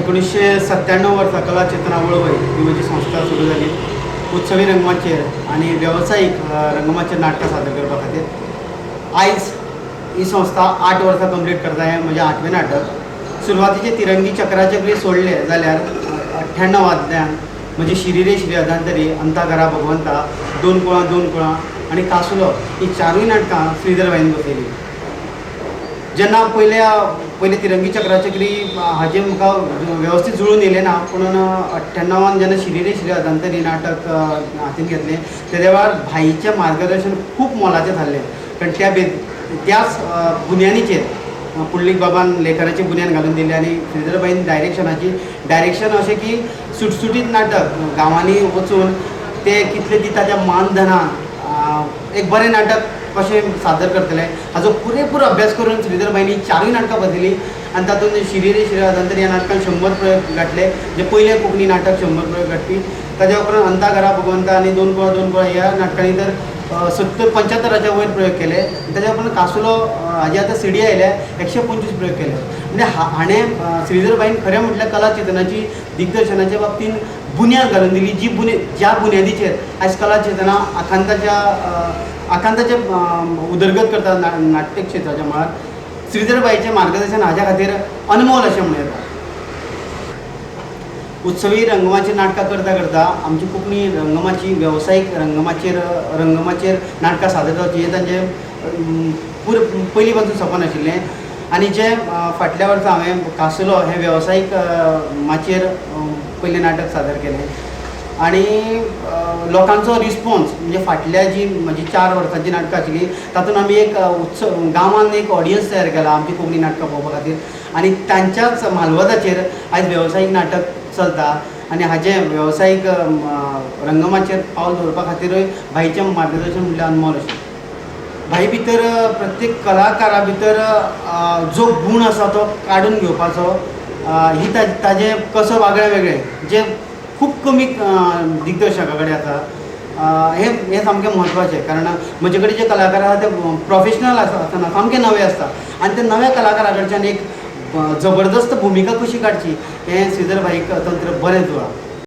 1997 वर्सा कला चेतना वळवय ही म्हजी संस्था सुरू जाली, उत्सवी रंगमाचयेर आनी वेवसायीक रंगमाचयेर नाटकां सादर करपा खातीर. आयज ही संस्था 8 वर्सां कंप्लीट करता. हें म्हजें 8वें नाटक. सुरवातीचे तिरंगी चक्राचक्री सोडलें जाल्यार 98वांतल्यान म्हजी शिरी रे शिरी अधांतरी, अंता घरा भगवंता, दोन कुळां दोन कुळां आनी कासुलो ही 4 नाटकां श्रीधर भाईन बसयलीं. जेन्ना पयले तिरंगी चक्राचक्री हाजें म्हाका वेवस्थीत जुळून येयलें ना, पुणून 98वान जेन्ना शिरी रे शिरी अधांतरी नाटक हातीन घेतलें तेद्या वेळार भाईचें मार्गदर्शन खूब मोलाचें थारलें. कारण त्याच बुन्यादीचेर पुंडलीक बाबान लेखनाची बुन्याद घालून दिली आनी श्रीधर भाईन डायरेक्शन अशें की सुटसुटीत नाटक गांवांनी वचून ते कितले दिता त्या मानधनान एक बरें नाटक कशें सादर करतले हाजो पुरेपूर अभ्यास करून श्रीधर भाईनी 4 नाटकां बसयलीं आनी तातूंत शिरी रे शिरी अधांतरी ह्या नाटकान 100 प्रयोग गांठले, जे पयलें कोंकणी नाटक 100 प्रयोग गांठपी. ताज्या उपरांत अंता घरा भगवंता आनी दोन कुळां दोन कुळां ह्या नाटकांनी तर 70-75 वयर प्रयोग केले. ताज्या उपरांत कासुलो हाजी आतां सीडी आयल्या, 125 प्रयोग केले. म्हणजे हाणें श्रीधर भाईन खरें म्हटल्यार कला चेतनाची दिग्दर्शनाच्या बाबतींत बुन्याद घालून दिली, जी ज्या बुन्यादीचेर आयज कला चेतना आकांताचे उदरगत करता नाट्य क्षेत्राच्या मळार. श्रीधर भाईचें मार्गदर्शन हाज्या खातीर अनमोल अशें म्हणूं येता. उत्सवी रंगमाचयेर नाटकां करता करता आमची कोंकणी रंगमाची वेवसायीक रंगमाचयेर नाटकां सादर जावची हें तांचें पयलीं पासून सपन आशिल्लें. आनी जें फाटल्या वर्सा हांवें कासुलो हें वेवसायीक माचयेर पयलें नाटक सादर केलें आनी लोकांचो रिस्पोन्स म्हणजे फाटल्या जी म्हजी 4 वर्सांची नाटकां आशिल्लीं तातूंत आमी एक उत्सव गांवांत एक ऑडियन्स तयार केला आमची कोंकणी नाटकां पळोवपा खातीर आनी तांच्याच म्हालवजाचेर आयज वेवसायीक नाटक चलता आनी हाजें वेवसायीक रंगमाचयेर पावल दवरपा खातीरूय भाईचें मार्गदर्शन म्हणल्यार अनमोल अशें. भाई भितर प्रत्येक कलाकारा भितर जो गूण आसा तो काडून घेवपाचो ही ताजें कसब आगळें वेगळें जें खूब कमी दिग्दर्शका कडेन आसा. हें सामकें म्हत्वाचें, कारण म्हजे कडेन जे कलाकार आसा ते प्रोफेशनल आसना, सामके नवे आसता आनी ते नव्या कलाकारा कडच्यान एक जबरदस्त भुमिका कशी काडची हें श्रीधर भाईक तंत्र बरें जुळ्ळां.